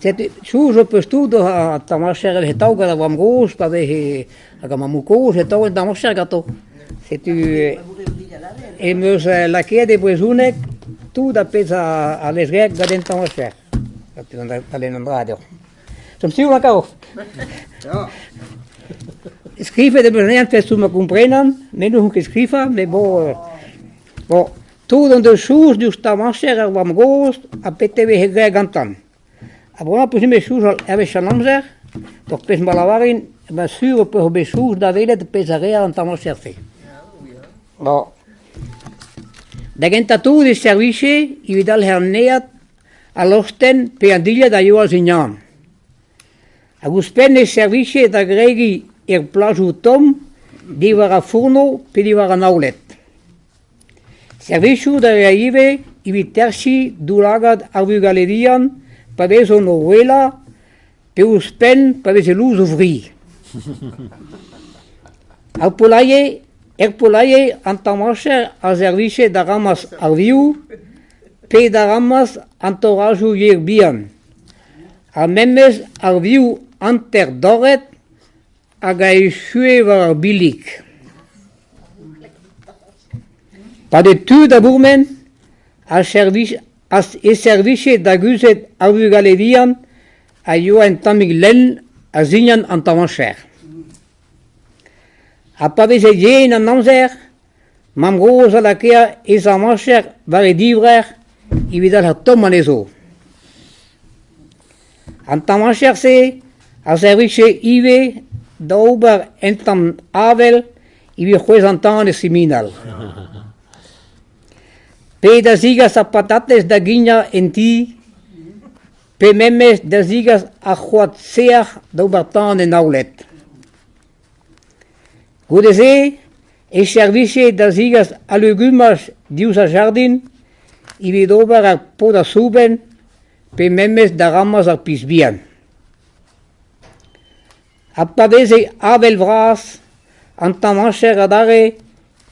Setu soñj ho peus tout doc'h an tamañcher e veze tav gant ar vamm-gozh pa veze hag ar mammoù-kozh e tav an tamañcher ganto. Setu em eus lakaet e brezhoneg tout ar pezh a vez graet gant an tamañcher. Da lenn an dra deoc'h. Chom sioul akaoz. Skrivet em eus anezhañ festoù ma komprenan, me n'ouzon ket skrivañ, met bon, bon, tout an deus soñj diouzh tamañcher ar vamm-gozh ha petra e veze graet gantañ. Ha bremañ peus ket soñjal hervez an amzer, ur pezh ma lavarin, ben sur ho peus bet soñj da welet pezh a reer an tamañcher-se. Bon. Da gentañ tout e servije evit dalc'her anezhañ al lostenn pe an dilhad a yoa a-zignan. Hag ouzhpenn e servije da gregiñ er plajoù tomm diwar ar fourno pe diwar an aoled. Servijout a ra ivez evit terchiñ daoulagad ar vugale vihan pa vezont o ouelañ pe ouzhpenn pa veze lous o fri. Ar poulailler, er poulailler an tamañcher a servije da ramas ar vioù pe da ramas an torrajoù yer bihan, ha memes ar vioù hanter dorret hag a echue war ar billig. Pa deu tud da bourmen a servij e servije da guzhat ar vugale vihan a yoa un tammig lenn a-zignan an tavañjer. Ha pa veze yen an amzer, mamm-gozh a lakae he zavañjer war he divrec'h evit dalc'her tomm anezho. An tavañjer-se a servije ivez da ober un tamm avel evit c'hwezh an tan e siminal. Pe da zegas ar patatez da gignañ en ti, pe memes da zegas ar c'hoad sec'h d'ober tan en aoled. Goude-se e servije da zegas al legumaj diouzh ar jardin evit ober ar pod a-soubenn pe memes da ramas ar piz bihan. Ha pa veze avel vras, an tamañcher adarre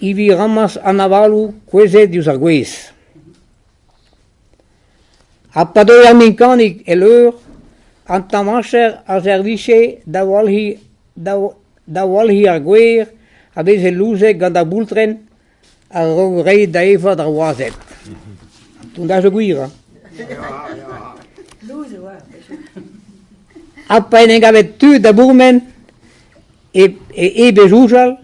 evit ramas an avaloù kouezhet diouzh ar gwez. Ha pa deue ar mekanik el leur, an tamañcher a servije da walc'hiñ da walc'hiñ ar gwer a veze louzet gant ar boultrenn a-raok reiñ da evañ d'ar wazed. Dont da zo gwir hein. Ha pa en em gavet tud da bourmen hep e soñjal,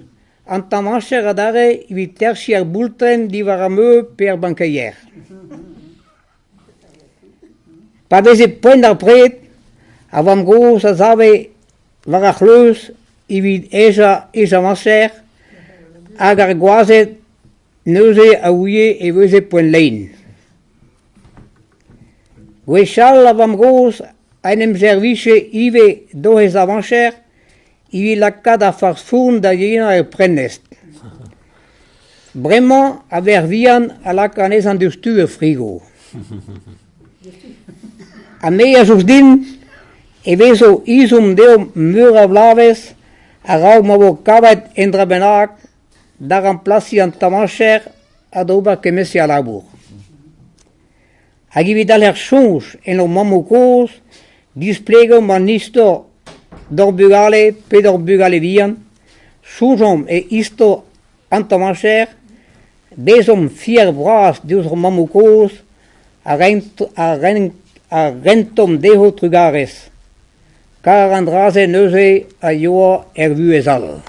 an tamañcher adarre evit terchiñ ar boultrenn diwar ar meuz pe ar bankeier. Pa veze poent ar pred, ar vamm-gozh a save war ar c'hleuz evit hejañ he zavañser hag ar gwazed neuze a ouie e veze poent lein. Gwechall ar vamm-gozh a en em servije ivez d'he zavañser evit lakaat ar farz-fourn da yenañ er prenestr. Bremañ ar verc'h vihan a laka anezhañ diouzhtu er frigo. Ha me a soñj din e vezo ezhomm deomp meur a vloavezh a-raok ma vo kavet un dra bennak da ramplasiñ an tamañcher ha d'ober kement-se a labour. Hag evit dalc'her soñj en hor mammoù-kozh, displegomp an istor d'hor bugale pe d'hor bugale-vihan, soñjomp e istor an tamañcher, bezomp fier-bras diouzh hor mammoù-kozh ha rentomp dezho trugarez. Kar an dra-se neuze a yoa er vuhez all.